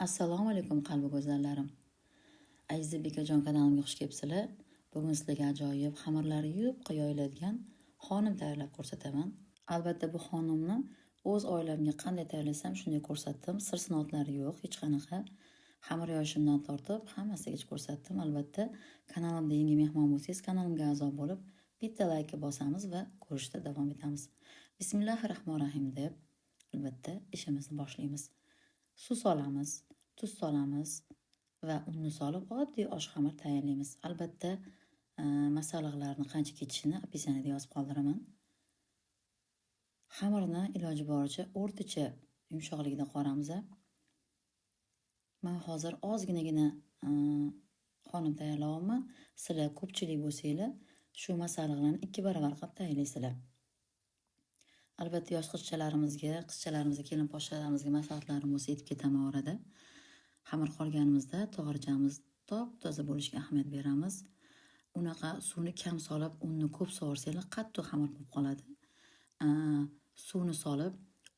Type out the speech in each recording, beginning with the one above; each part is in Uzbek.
Assalomu alaykum qalbi go'zallarim. Aziza Bekajon kanalimga xush kelibsizlar. Bugun sizlarga ajoyib xamirlari yupqa yoyiladigan xonim tayyorlab ko'rsataman. Albatta bu xonimni o'z oilamga qanday tayyorlasam shunday ko'rsatdim. Sir sinoatlari yo'q, hech qanaqa. Xamir yoyishimdan tortib hammasigacha ko'rsatdim. Albatta kanalimda yangi mehmon bo'lsangiz, kanalimga a'zo bo'lib, bitta like bosamiz va ko'rishda davom etamiz. Bismillahirrohmanirrohim deb albatta ishimizni boshlaymiz. Suv solamiz, tuz solamiz va unni solib oddiy osh xamir tayyorlaymiz. Albatta masalliqlarni qancha ketishini описание da yozib qoldiraman. Xamirni iloji boricha o'rtacha yumshoqligida qoramiz. Men hozir ozginagina xonim tayyorlayapman. Sizlar ko'pchilik bo'lsanglar, shu masalliqlarni 2 barobar qilib tayyorlaysizlar. Albatta yosh qizchalarimizga, qizchalarimizga, kelin poshshalarimizga maslahatlarim bo'lsa yetib ketaman orada. Xamir qolganimizda tog'orchamiz top-toza bo'lishiga ahamiyat beramiz. Unaqa suvni kam solib, unni ko'p sovursanglar qattiq xamir bo'lib qoladi. Suvni solib,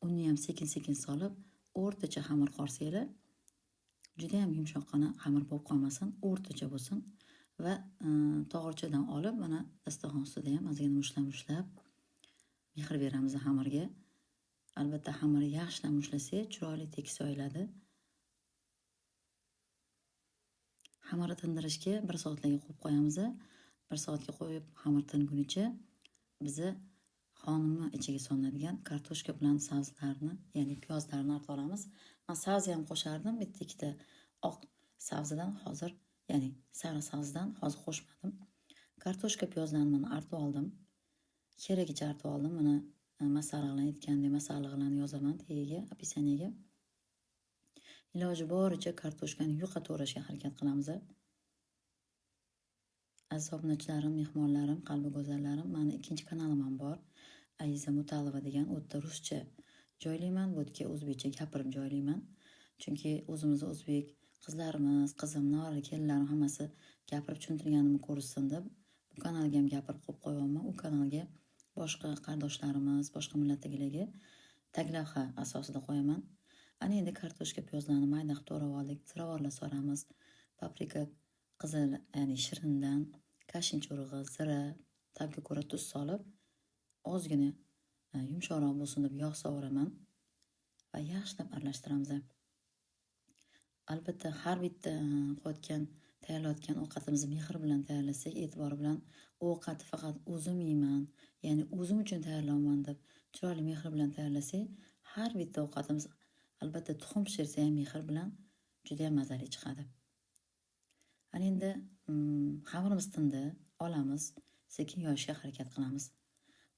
unni ham sekin-sekin solib, o'rtacha xamir qorsanglar, juda ham yumshoqqina xamir bo'lib qolmasin, o'rtacha bo'lsin va tog'orchadan olib, mana dasturxon ustida ham ozgina mushtla-mushlab mehr beramiz xamirga. Albatta xamirni yaxshilab mushlasak, chiroyli tekis yoyiladi. Xamirni tindirishga 1 soatlarga qo'yib qo'yamiz. 1 soatga qo'yib xamir tingunicha biza xonimni ichiga solinadigan kartoshka bilan sabzilarni, ya'ni piyozlarni artib olamiz. Men sabzi ham qo'shardim, bitta ikkita oq sabzidan hozir, ya'ni sariq sabzidan hozir qo'shmadim. Kartoshka piyozlarni mana artib oldim. Keragicha artib oldim. Mana masalliqlarni aytgandek masalliqlarni yozaman tagiga, описание ga. Iloji boricha kartoshkani yuqa to'g'rashga harakat qilamiz. Aziz obunachilarim, mehmonlarim, qalbi go'zallarim, meni ikkinchi kanalim ham bor. Aziza Mutalova degan, u yerda ruscha joylayman, bu yerga o'zbekcha gapirib joylayman. Chunki o'zimizni o'zbek qizlarimiz, qizim, nevara, kelinlarim hammasi gapirib tushuntirganimni ko'rishsin deb bu kanalga ham gapirib qo'yib qo'yapman. U kanalga boshqa qardoshlarimiz, boshqa millatdagilarga taglavha asosida qo'yaman. Ana endi kartoshka piyozlarni mayda qilib to'g'rab oldik. Ziravorlar solamiz. Paprika qizil, ya'ni shirindan, kashincha urug'i, zira, tabga ko'ra tuz solib, ozgina yumshoqroq bo'lsin deb yog' sovuraman va yaxshilab aralashtiramiz. Albatta har bitta qo'yotgan, tayyorlayotgan ovqatimizni mehr bilan tayyorlasak, e'tibor bilan ovqatni faqat o'zim yeyman, ya'ni o'zim uchun tayyorlayapman deb chiroyli mehr bilan tayyorlasak, har bitta ovqatimiz albatta tuxum pishirsa ham mehr bilan juda ham mazali chiqadi. Ana endi xamirimiz tindi, olamiz, sekin yoyishga harakat qilamiz.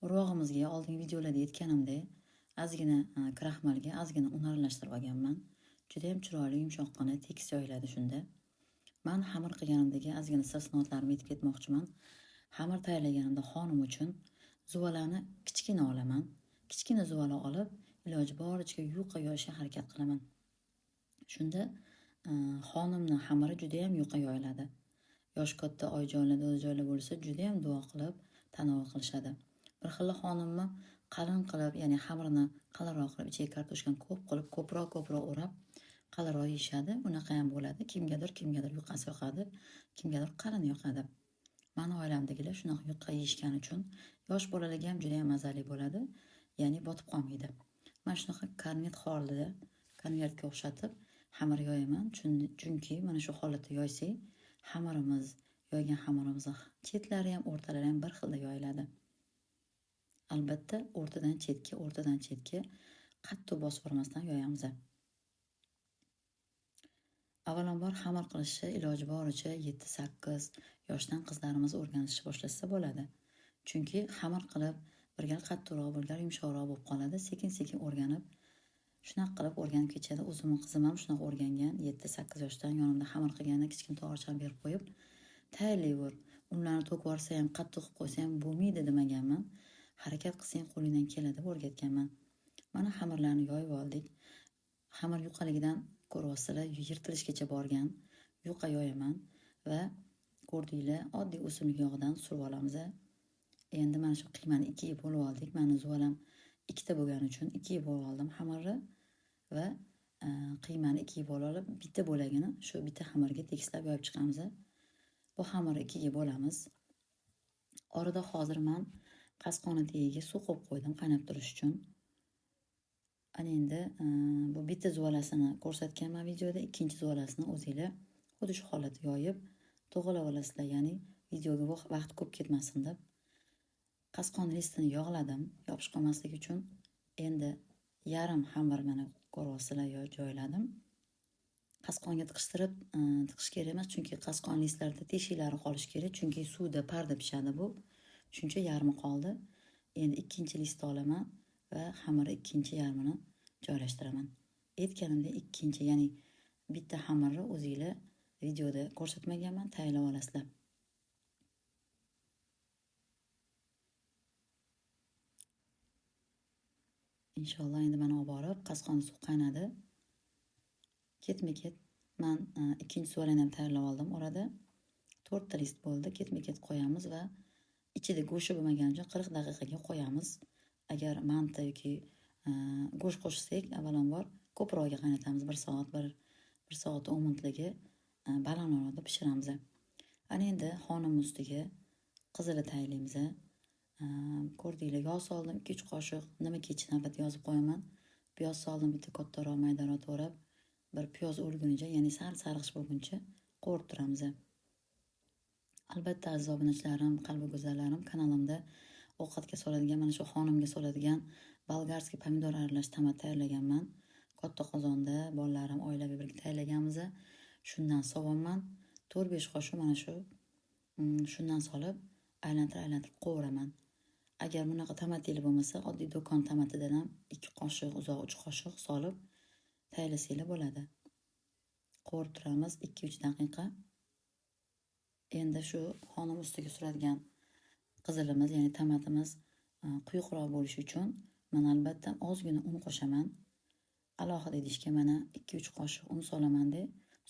Urvog'imizga oldingi videolarda aytganimdek, ozgina kraxmalga ozgina un aralashtirib olganman. Juda ham chiroyli, yumshoqqina tekis yoyiladi shunda. Men xamir qilganimdagi ozgina sir sinoatlarimni aytib ketmoqchiman. Xamir tayyorlaganimda xonim uchun zuvalani kichkina olaman. Kichkina zuvala olib, iloji boricha yuqa yoyishga harakat qilaman. Shunda xonimni xamiri juda ham yuqa yoyiladi. Yosh katta oyijonlar, dodajonlar bo'lsa, juda ham duo qilib, tanovul qilishadi. Bir xil xonimni qalin qilib, ya'ni xamirini qalinroq qilib, ichiga kartoshkani ko'p qilib, ko'proq o'rab, qalinroq yeyishadi. Unaqa ham bo'ladi. Kimgadir yuqasi yoqadi, kimgadir qalin yoqadi. Mani oilamdagilar shunaqa yuqa yeyishgani uchun yosh bolalarga ham juda ham mazali bo'ladi, ya'ni botib qolmaydi. Men shunaqa konvert holida, konvertga o'xshatib xamir yoyaman. Chunki mana shu holatda yoysak, xamirimiz, yoygan xamirimiz chetlari ham, o'rtalari ham bir xilda yoyiladi. Albatta o'rtadan chetga, o'rtadan chetga qattiq bosib yubormasdan yoyamiz. Avvalambor xamir qilishni iloji boricha 7-8 yoshdan qizlarimiz o'rganishni boshlasa bo'ladi. Chunki xamir qilib bir gal qattiqroq, bir gal yumshoqroq bo'lib qoladi. Sekin-sekin o'rganib, shunaqa qilib o'rganib ketishadi. O'zimning qizim ham shunaqa o'rgangan. 7-8 yoshdan yonimda xamir qilganda kichkina tog'orchani berib qo'yib, tayyorlayver. Unlarni to'kib yuborsa ham, qattiq qilib qo'ysa ham bo'lmaydi demaganman. Harakat qilsang qo'lingdan keladi deb o'rgatganman. Mana xamirlarni yoyib oldik. Xamir yuqaligidan ko'ryapsizlar, yirtilishgacha borgan. Yuqa yoyaman va ko'rdinglar, oddiy o'simlik yog'idan surib olamiz. Endi mana shu qiymani 2ga bo'lib oldik. Meni zuvalam 2ta bo'lgani uchun 2ga bo'lib oldim xamirni va Qiymani ikkiga bo'lib olib, bitta bo'lagini shu bitta xamirga tekislab yoyib chiqamiz. Bu xamirni ikkiga bo'lamiz. Orada hozir men qasqoni tagiga suv qo'yib qo'ydim qaynab turish uchun. Ana endi bu bitta zuvalasini ko'rsatganman videoda, ikkinchi zuvalasini o'zinglar xuddi shu holatda yoyib to'g'rilab olasizlar, ya'ni videoga vaqt ko'p ketmasin deb. Qasqon listini yog'ladim, yopishib qolmasligi uchun. Endi yarim xamir mana ko'ryapsizlar, joyladim. Qasqonga tiqishtirib tiqish kerak emas, chunki qasqon listlarida teshiklari qolishi kerak, chunki suvda parda pishadi bu. Shuncha yarmi qoldi. Endi ikkinchi listni olaman va xamirni ikkinchi yarmini joylashtiraman. Aytganimdek ikkinchi, ya'ni bitta xamirni o'zinglar videoda ko'rsatmaganman, tayyorlab olasizlar. Inshaalloh endi mana olib borib qasqon suv qaynadi. Ketma-ket men ikkinchi suvalani ham tayyorlab oldim. Orada 4 ta list bo'ldi. Ketma-ket qo'yamiz va ichida go'shti bo'lmagani uchun 40 daqiqaga qo'yamiz. Agar manta yoki go'sht qo'shsak, avvalambor ko'proqga qaynatamiz. 1 soat, 1 soat 10 minutligi balandroqda pishiramiz. Ana endi xonim ustiga qizili tayyorlaymiz. Ko'rdinglar, yog' soldim 2-3 qoshiq, nima ketishini albatta yozib qo'yaman. Piyoz soldim bitta kattaroq maydaroq to'g'rab, bir piyoz o'lgunicha, ya'ni sal sarg'ish bo'lguncha qovurib turamiz. Albatta aziz obunachilarim, qalbi go'zallarim, kanalimda ovqatga soladigan, mana shu xonimga soladigan bolgarskiy pomidor aralash tomat tayyorlaganman. Katta qozonda bolalarim oilaviy birga tayyorlaganmiz. Shundan sovonman. 4-5 qoshiq mana shu shundan solib aylantirib qovuraman. Agar bunaqa tomatinglar bo'lmasa, oddiy do'kon tomatidan ham 2 qoshiq, uzoq 3 qoshiq solib tayyorlasanglar bo'ladi. Qovurib turamiz 2-3 daqiqa. Endi shu xonim ustiga suradigan qizilimiz, ya'ni tomatimiz quyuqroq bo'lishi uchun men albatta ozgina un qo'shaman. Alohida idishga mana 2-3 qoshiq un solaman-da,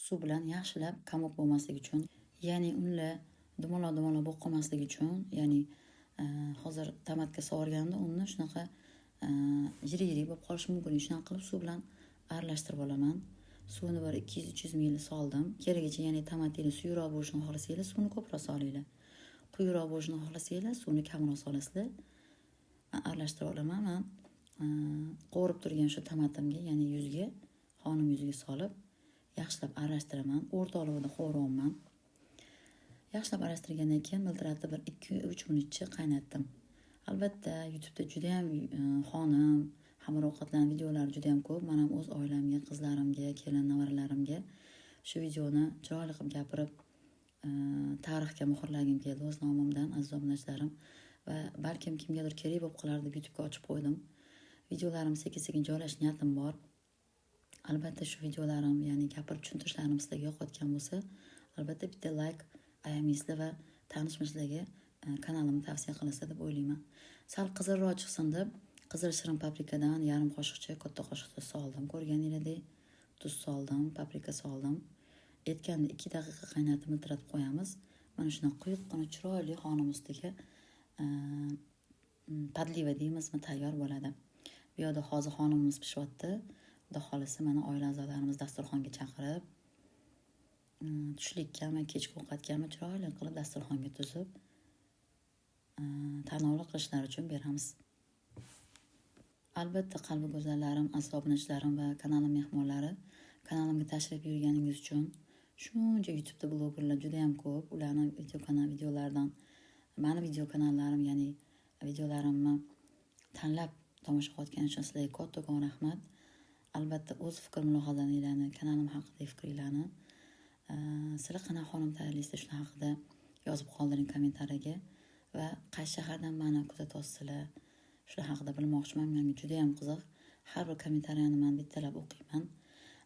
suv bilan yaxshilab komok bo'lmasligi uchun, ya'ni unlar dumaloq-dumaloq bo'lib qolmasligi uchun, ya'ni hozir tomatga sovurganda unni shunaqa yirik-yirik bo'lib qolishi mumkin. Shunaqa qilib suv bilan aralashtirib olaman. Suvni bir 200-300 ml soldim. Keragicha, ya'ni tomatinglar suyuqroq bo'lishini xohlasanglar, suvni ko'proq solinglar. Quyuqroq bo'lishini xohlasanglar, suvni kamroq solasizlar. Men aralashtirib olaman. Men qovurib turgan shu tomatimga, ya'ni yuzga, xonim yuziga solib, yaxshilab aralashtiraman. O'rta olovda qovuryapman. Yaxshilab aralashtirgandan keyin miltiratib bir 2-3 minutcha qaynatdim. Albatta YouTube'da juda ham xonim, xamir ovqatlarning videolari juda ham ko'p. Men ham o'z oilamga, qizlarimga, kelin nevaralarimga shu videoni chiroyli qilib gapirib, tarixga muhrlagim keldi o'z nomimdan, aziz obunachilarim. Va balkim kimgadir kerak bo'lib qolar deb YouTube'ga ochib qo'ydim. Videolarim sekin-sekin joylash niyatim bor. Albatta shu videolarim, ya'ni gapirib tushuntirishlarim sizlarga yoqayotgan bo'lsa, albatta bitta like ayamaysizlar va tanish-bilishlarga kanalimni tavsiya qilasizlar deb o'ylayman. Sal qizilroq chiqsin deb qizil shirin paprikadan yarim qoshiqcha katta qoshiqcha soldim. Ko'rganingizdek tuz soldim, paprika soldim. Aytganda 2 daqiqa qaynatib miltiratib qo'yamiz. Mana shunaqa quyuqqina chiroyli xonim ustiga podliva deymizmi, tayyor bo'ladi. Bu yerda hozir xonimimiz pishyapti. Xudo xolasa mana oila a'zolarimiz dasturxonga chaqirib, tushlikkami, kechki ovqatgami chiroyli qilib dasturxonga tuzib, tanovul qilishlari uchun beramiz. Albatta qalbi go'zallarim, aziz obunachilarim va kanalim mehmonlari, kanalimga tashrif buyurganingiz uchun shuncha YouTube'da blogerlar juda ham ko'p. Ularni video kanal videolaridan meni video kanallarim, ya'ni videolarimni tanlab tomosha qilayotganingiz uchun sizlarga kattakon rahmat. Albatta o'z fikr mulohazalaringlarni, kanalim haqidagi fikringlarni, sizlar qanaqa xonim tayyorlaysizlar shular haqida yozib qoldiring kommentariyaga va qaysi shahardan meni kuzatyapsizlar shular haqida bilmoqchiman. Menga juda ham qiziq. Har bir kommentariyani men bittalab o'qiyman.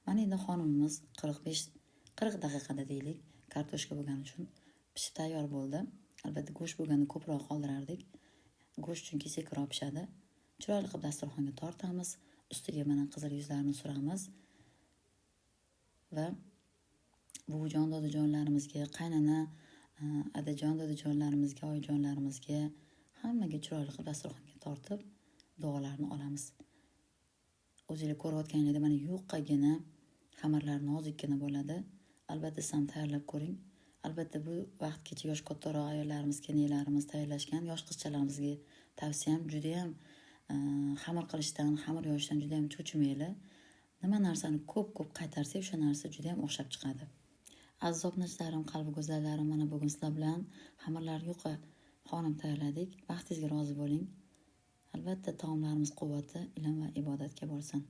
Mana endi xonimimiz 45-40 daqiqada deylik, kartoshka bo'lgani uchun pishib tayyor bo'ldi. Albatta go'sht bo'lganda ko'proq qoldirardik. Go'sht chunki sekinroq pishadi. Chiroyli qilib dasturxonga tortamiz. Ustiga mana qizil yuzlarni suramiz va buvijon dodajonlarimizga, qaynona, adajon dodajonlarimizga, oyijonlarimizga hammaga chiroyli qilib dasturxonga tortib duolarni olamiz. O'zinglar ko'rayotganinglarda mana yuqqagina xamirlar nozikkina bo'ladi. Albatta siz ham tayyorlab ko'ring. Albatta bu vaqtgacha yosh kattaroq ayollarimiz, kelinlarimiz tayyorlashgan. Yosh qizchalarimizga tavsiyam, judayam xamir qilishdan, xamir yoyishdan judayam cho'chimanglar. Nima narsani ko'p-ko'p qaytarsak, o'sha narsa judayam o'xshab chiqadi. Aziz obunachilarim, qalbi go'zallarim, mana bugun sizlar bilan xamirlar yuqa xonim tayyorladik. Baxtingizga rozi bo'ling. Albatta taomlarimiz quvvati ilm va ibodatga bo'lsin.